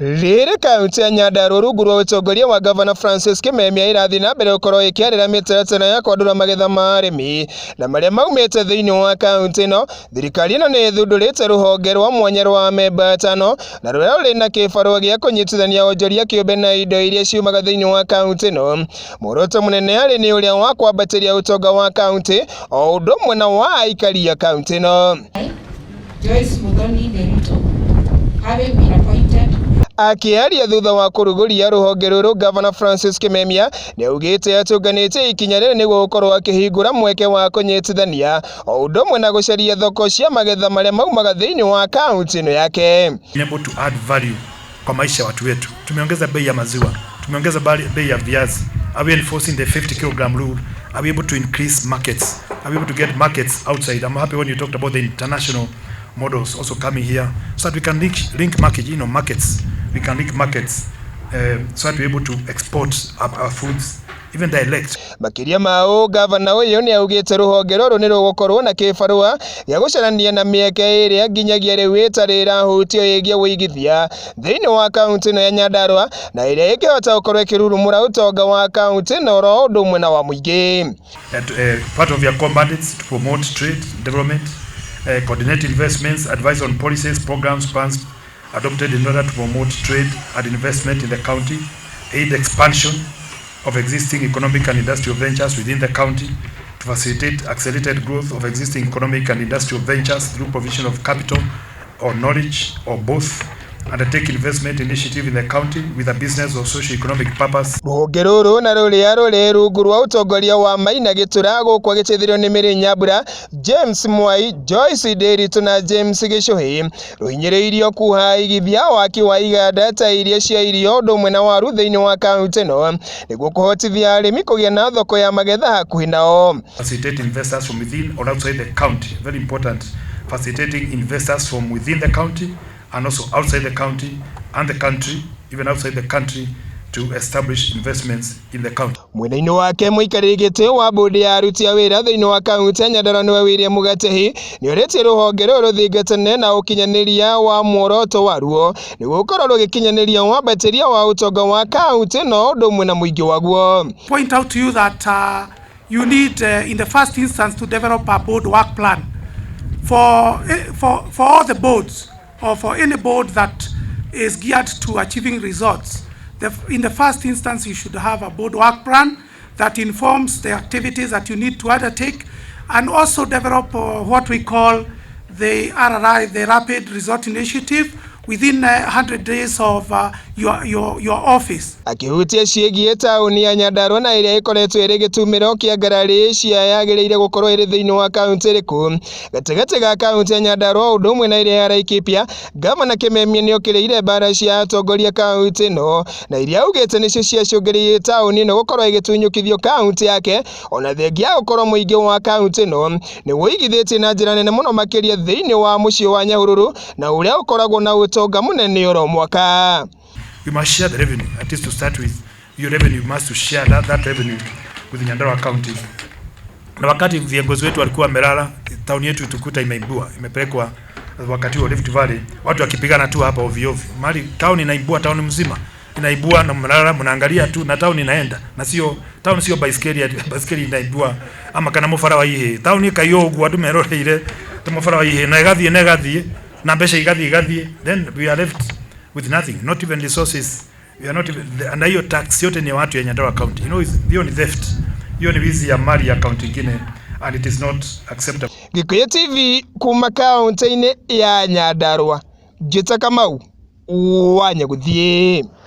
Rĩrĩ kaunti ya Nyandarua rungu rwa ũtongoria wa Gavana Francis Kimemia ĩrathiĩ na mbere gũkorwo ĩkĩarĩra mĩtaratara ya kwandũra magetha ma arĩmi na marĩa maumĩte thĩinĩ wa kaunti ĩno. Thirikari ĩno nĩ ĩthundũrĩte rũhonge rwa mwanya rwa amemba atano na rũrĩa rũrĩ na kĩbarũa gĩa kũnyitithania onjoria kĩũmbe na indo iria ciumaga thĩinĩ wa kaunti ĩno. Muoroto mũnene arĩ nĩ ũrĩa wa kwambatĩria ũtonga wa kaunti o ũndũ ũmwe na wa aikari a kaunti ĩno. Joyce Muthoni Nderitu, having been appointed Akĩaria thutha wa kũrugũria rũhonge rũrũ, Gavana Francis Kimemia nĩ augĩte atũnganĩtie ikinya rĩrĩ nĩguo gũkorwo akĩhingũra mweke wa kũnyitithania o ũndũ ũmwe na gũcaria thoko cia magetha marĩa maumaga thĩinĩ wa kaunti ĩno yake. Able to add value kwa maisha ya watu wetu. Tumeongeza bei ya maziwa, tumeongeza bei ya viazi. Are we enforcing the 50 kilogram rule? Are we able to increase markets? Are we able to get markets outside? I'm happy when you talked about the international models also coming here so that we can link market, markets. We can link markets so that we're able to export our foods, even direct. Makĩria ma ũũ, gavana ũyũ nĩ augĩte rũhonge rũrũ nĩ rũgũkorwo na kĩbarũa gĩa gũcarania na mĩeke ĩrĩa nginyagia rĩu ĩtarĩ ĩrahutio ĩgiĩ ũigithia thĩinĩ wa kaunti ĩno ya Nyandarua na ĩrĩa ĩngĩhota gũkorwo ĩkĩrurumũra ũtonga wa kaunti ĩno oro ũndũ ũmwe na wa mũingĩ. And part of your core mandates to promote trade development, coordinate investments, advise on policies, programs, plans adopted in order to promote trade and investment in the county, aid expansion of existing economic and industrial ventures within the county, to facilitate accelerated growth of existing economic and industrial ventures through provision of capital or knowledge or both, undertake investment initiative in the county with a business or socio-economic purpose. Rũhonge rũrũ na rũrĩa rũrĩ rungu rwa ũtongoria wa Maina Gĩtura gũkũ agĩteithĩrĩrio nĩ Mary Nyambura, James Mwai, Joyce Nderitu na James Gĩcũhĩ, rũhinyĩrĩirio kuha igithia waki wa iganda ta iria cia irio ũndũ ũmwe na waru thĩinĩ wa kaunti ĩno nĩguo kũhotithia arĩmi kũgĩa na thoko ya magetha hakuhĩ nao. Facilitate investors from within or outside the county. Very important. Facilitating investors from within the county and also outside the county and the country, even outside the country, to establish investments in the county. Mwena-inĩ wake, mũikarĩri gĩtĩ wa bodi ya aruti a wĩra thĩinĩ wa kaunti ya Nyandarua nĩwe William Gatehi nĩ orĩtie rũhonge rũrũ rũthingatane na ũkinyanĩria wa muoroto waruo nĩguo gũkorwo rũgĩkinyanĩria wambatĩria wa ũtonga wa kaunti ĩno ũndũ ũmwe na mũingĩ waguo. Point out to you that you need, in the first instance, to develop a board work plan for all the boards or for any board that is geared to achieving results. In the first instance, you should have a board work plan that informs the activities that you need to undertake, and also develop what we call the RRI, the Rapid Result Initiative, within 100 days of your office. Akĩhutia ciĩgiĩ taũni ya Nyandarua na ĩrĩa ĩkoretwo ĩrĩ gĩtumĩro kĩa ngarari cia yagĩrĩire gũkorwo ĩrĩ thĩinĩ wa kaunti ĩrĩkũ gatagatĩ ga kaunti ya Nyandarua ũndũ ũmwe na ĩrĩa ya Laikipia, Gavana Kimemia nĩokĩrĩire mbara cia atongoria kaunti ĩno na iria augĩte nĩcio ciacũngĩrĩirie taũni ĩno gũkorwo ĩgĩtunyũkithio kaunti yake, ona thengia ya gũkorwo mũingĩ wa kaunti ĩno nĩ wũigithĩtie na njĩra nene mũno makĩria thĩinĩ wa mũciĩ wa Nyahururu na ũrĩa ũkoragwo na ũtonga mũnene oro mwaka. We must share the revenue, at least to start with. Your revenue, you must to share that revenue with Nyandarua County. Na wakati viongozi wetu walikuwa wamelala, tauni yetu tukuta imeibua, imepelekwa wakati wa Rift Valley, watu wakipigana tu hapa ovyo ovyo. Mali town inaibua, town mzima inaibua na mnalala mnaangalia tu na town inaenda. Na sio town, sio baiskeli ati baiskeli inaibua ama kana mubara wa ihe. Town ikaiywo uguo andu meroreire ta mubara wa ihe na igathie na igathie na mbeca igathie igathie, then we are left with nothing, not even resources. We are not even, na hiyo tax yote ni ya watu ya Nyandarua County. Hiyo ni theft. Hiyo ni wizi ya mali ya county ingine and it is not acceptable. Gikuyu TV kuma kaunti-inĩ ya Nyandarua, Njĩta Kamau wa Nyagũthiĩ.